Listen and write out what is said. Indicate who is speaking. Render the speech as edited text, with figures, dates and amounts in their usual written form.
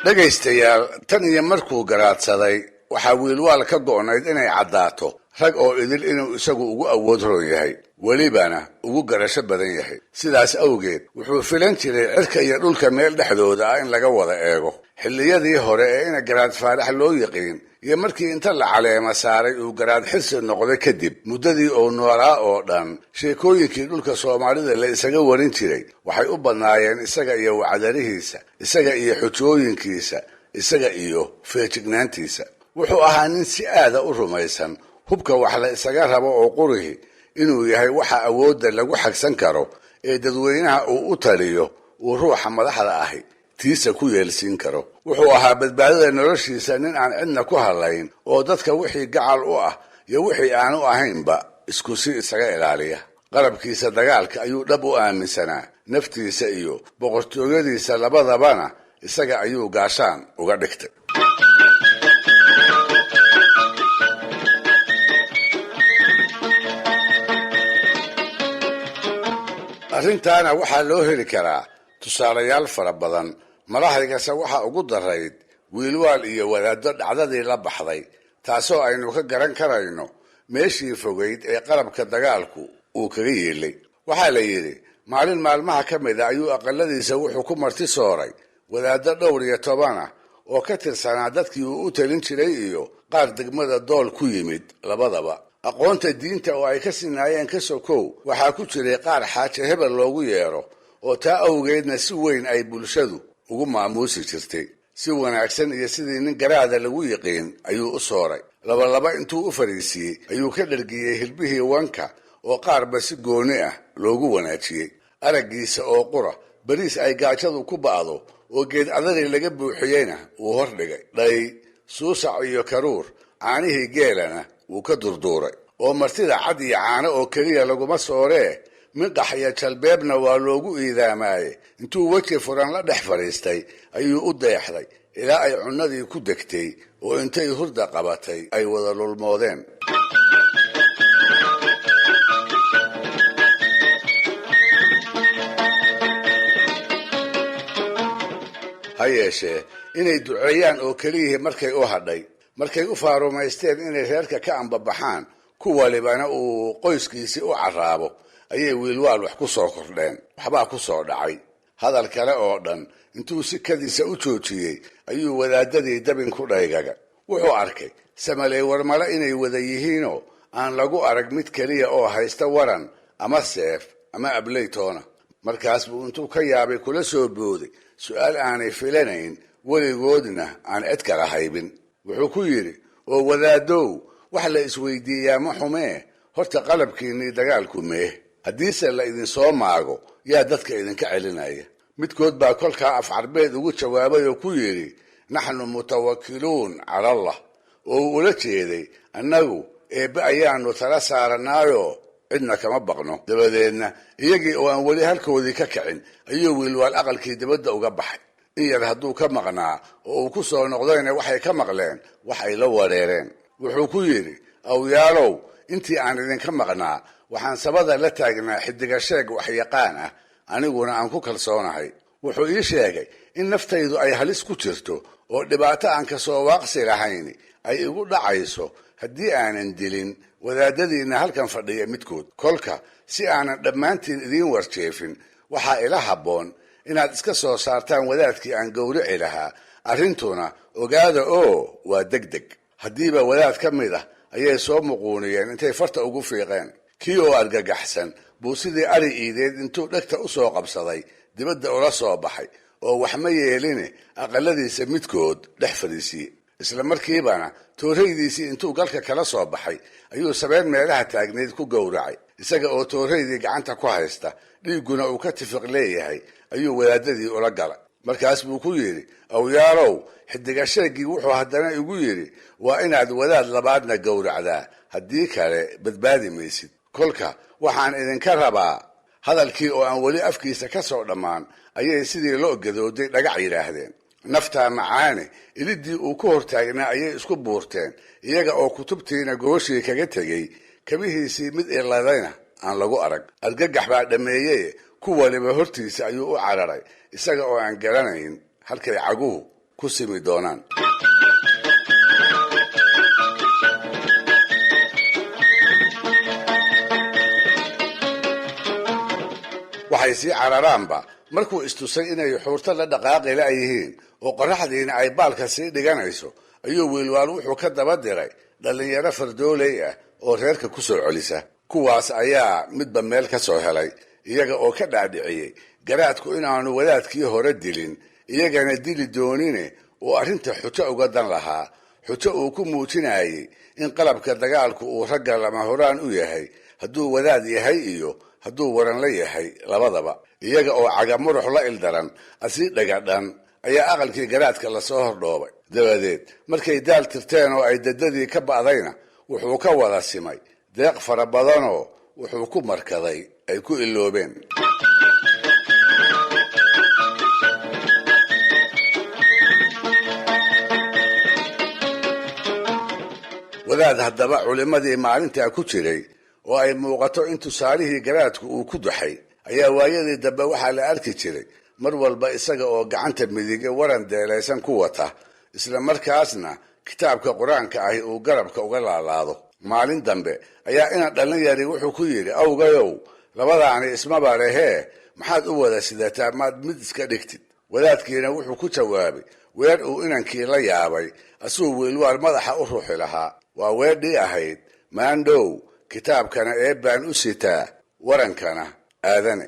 Speaker 1: Dhegaystayaal, tan iyo markuu garaadsaday waxaa Wiilwaal ka go'nayd inay caddaato rag oo idil inuu isagu ugu awood roon yahay, welibana ugu garasho badan yahay. Sidaas awgeed wuxuu filan jiray cirka iyo dhulka meel dhexdooda ah in laga wada eego. Xilliyadii hore ee ina Garaad Faarax loo yiqiin iyo markii inta la caleema saaray uu Garaad Xirsi noqday kadib, muddadii uu noolaa oo dhan sheekooyinkii dhulka Soomaalida la isaga warin jiray waxay u badnaayeen isaga iyo wacdarihiisa, isaga iyo xujooyinkiisa, isaga iyo feejignaantiisa. Wuxuu ahaa nin si aada u rumaysan hubka wax la isaga rabo oo qurihi inuu yahay waxa awoodda lagu xagsan karo ee dadweynaha uu u taliyo uu ruuxa madaxda ahi tiisa ku yeelsiin karo. Wuxuu ahaa badbaadada noloshiisa nin aan cidna ku hadlayn oo dadka wixii gacal u ah iyo wixii aanu ahaynba isku si isaga ilaaliya. Qalabkiisa dagaalka ayuu dhab u aaminsanaa, naftiisa iyo boqortooyadiisa labadabana isaga ayuu gaashaan uga dhigtay. Arrintaana waxaa loo heli karaa tusaalayaal fara badan. Madaxdaygase waxaa ugu darayd Wiilwaal iyo wadaaddo dhacdadii la baxday, taasoo aynu ka garan karayno meeshii fogayd ee qalabka dagaalku uu kaga yeelay. Waxaa la yidhi maalin maalmaha ka mid a ayuu aqaladiisa wuxuu ku marti sooray wadaaddo dhowr iyo toban ah oo ka tirsanaa dadkii uu u talin jiray iyo qaar degmada Dool ku yimid labadaba. Aqoonta diinta oo ay ka sinaayeen ka sokow, waxaa ku jiray qaar Xaaje Hebel loogu yeero oo taa awgeedna si weyn ay bulshadu ugu maamuusi jirtay. Si wanaagsan iyo sidii nin garaada lagu yiqiin ayuu u sooray. Labalaba intuu u fadhiisiiyey ayuu ka dhergiyey hilbihii wanka oo qaarba si gooni ah loogu wanaajiyey. Araggiisa oo qura bariis ay gaajadu ku ba'do oo geed adari laga buuxiyeyna wuu hor dhigay. Dhay, suusac iyo karuur, caanihii geelana wuu ka durduuray. Oo martida cad iyo caano oo keliya laguma sooree, minqax iyo jalbeebna waa loogu iidaamaaye. Intuu weji furan la dhex fadhiistay ayuu u deexday ilaa ay cunnadii ku degtay oo intay hurda qabatay ay wada lulmoodeen. Ha yeeshee inay duceeyaan oo keliyihii markay u hadhay, markay u faarumaysteen inay reerka ka ambabaxaan, ku walibana uu qoyskiisii u carraabo, ayay Wiilwaal wax ku soo kordheen. Waxbaa ku soo dhacay. Hadal kale oo dhan intuu si kadiisa u joojiyey ayuu wadaadadii dabin ku dhaygaga. Wuxuu arkay samaley warmale inay wada yihiinoo aan lagu arag mid keliya oo haysta waran ama seef ama ableytoona. Markaas buu intuu ka yaabay kula soo booday su'aal aanay filanayn, weligoodna aan cid kala haybin. Wuxuu ku yidhi: "Oo wadaadow, wax la isweydiiyaa ma xumee, horta qalabkiinnii dagaalku mee? Haddiise la idinsoo maago, yaa dadka idinka celinaya?" Midkood baa kolkaa af Carbeed ugu jawaabay oo ku yidhi: "Naxnu mutawakiluun cala Allah," oo uu ula jeeday: "Annagu Eebbe ayaanu tala saaranaayoo cidna kama baqno." Dabadeedna iyagii oo aan weli halkoodii ka kicin ayuu Wiilwaal aqalkii dibadda uga baxay. In yar hadduu ka maqnaa oo uu ku soo noqdayna waxay ka maqleen wax ay la wareereen. Wuxuu ku yidhi: "Awyaalow, intii aan idinka maqnaa waxaan sabada la taagnaa xidiga sheeg waxyaqaan ah, aniguna aan ku kalsoonahay. Wuxuu ii sheegay in naftaydu ay halis ku jirto oo dhibaato aan kasoo waaqsi lahayn ay igu dhacayso haddii aanan dilin wadaadadiinna halkan fadhiya midkood. Kolka si aanan dhammaantiin idiin warjeefin, waxaa ila habboon inaad iska soo saartaan wadaadkii aan gowrici lahaa. Arrintuna ogaada oo waa deg deg." Haddiiba wadaad ka mid ah ayay soo muquuniyeen intay farta ugu fiiqeen. Kii oo argagaxsan buu sidii ari iideed intuu dhegta u soo qabsaday dibadda ula soo baxay oo wax ma yeeline aqaladiisa midkood dhex fadhiisiiyey. Isla markiibana tooraydiisii intuu galka kala soo baxay ayuu sabeen meelaha taagnayd ku gowracay. Isaga oo tooraydii gacanta ku haysta, dhiigguna uu ka tifiq leeyahay, ayuu wadaadadii ula galay. Markaas buu ku yidhi: "Awyaalow, xidiga sheeggii wuxuu haddana igu yidhi waa inaad wadaad labaadna gowracdaa, haddii kale badbaadi maysid. Kolka waxaan idinka rabaa." Hadalkii oo aan weli afkiisa ka soo dhammaan ayay sidii loo gadooday dhagac yidhaahdeen. Naftaa macaane ilidii uu ku hortaagnaa ayay isku buurteen, iyaga oo kutubtiina gooshii kaga tegey, kabihiisii mid iladayna aan lagu arag. Argagax baa dhammeeyey. Ku waliba hortiisa ayuu u cararay, isaga oo aan garanayn halkay caguhu ku simi doonaan. Waxay sii cararaanba markuu istusay inay xuurto la dhaqaaqi la'yihiin oo qorraxdiina ay baalka sii dhiganayso, ayuu Wiilwaal wuxuu ka daba diray dhallinyaro fardooley ah oo reerka ku soo celisa. Kuwaas ayaa midba meel ka soo helay, iyaga oo ka dhaadhiciyey garaadku inaanu wadaadkii hore dilin, iyagana dili doonine uu arrinta xujo uga dan lahaa, xujo uu ku muujinayey in qalabka dagaalku uu ragga lama horaan u yahay, hadduu wadaad yahay iyo hadduu waranla yahay labadaba. Iyaga oo cagamurux la ildaran asii dhagadhan ayaa aqalkii garaadka lasoo hordhoobay. Dabadeed markay daal tirteen oo ay dadadii ka ba'dayna, wuxuu ka wada simay deeq fara badanoo wuxuu ku markaday ay ku iloobeen. Wadaad haddaba culimmadii maalintaa ku jiray oo ay muuqato in tusaalihii garaadku uu ku duxay ayaa waayadii dambe waxaa la arki jiray mar walba isaga oo gacanta midige waran deelaysan ku wata, isla markaasna kitaabka qur-aanka ahi uu garabka uga laalaado. Maalin dambe ayaa ina dhallin yari wuxuu ku yidhi: "Awgayow, labadaani ismaba lehee, maxaad u wada sidataa? Maad mid iska dhigtid?" Wadaadkiina wuxuu ku jawaabay weer uu inankii la yaabay, asuu Wiilwaal madaxa u ruuxi lahaa. Waa weedhii ahayd: "Maandhow, kitaabkana eebbaan u sitaa, warankana aadane."